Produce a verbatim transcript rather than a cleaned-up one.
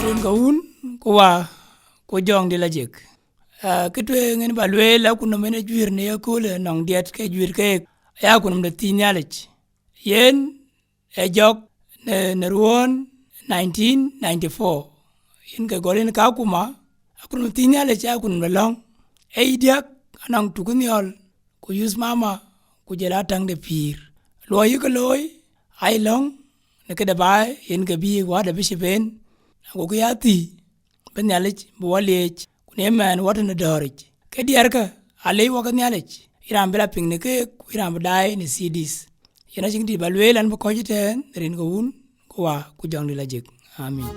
Rin ke Wun, ku Wä, ku Jɔŋdït Lajik. Ah, kë tueŋ en ba lueel, akutnhom en ë juëër në ye köölë, nɔŋ diɛt ke juëër keek, aya akutnhom de thiëc Nhialic. Yen ë jɔk në, në ruɔ̈ɔ̈n nineteen ninety-four. Yen ke gɔl yen ka akuma, akutnhom de thiëc Nhialic aya akutnhom de lɔ̈ŋ. Ee yï diäk anɔŋ Tuk Nhiɔl, ku Youth Mama, ku jɔl a täŋ de pïïr. Luɔi yï ke looi, aa yï lɔ̈ŋ në këde baai, yen ke bï Wä de Bishop en, agokï ya thii, bï Nhialic bï wɔ liec, ku në ëmɛn wɔ tënë dɔ̈ɔ̈ric. Ke diɛɛrkë, aa lec wɔ ke Nhialic, yïn raan bï la piŋ në keek, ku yïn raan bï daai në C Ds. Yen acïn dït ba lueel, an bï kɔc ëtɛ̈ɛ̈n, rin ke Wun, ku Wä, ku Jɔŋdït Lajik. Amin.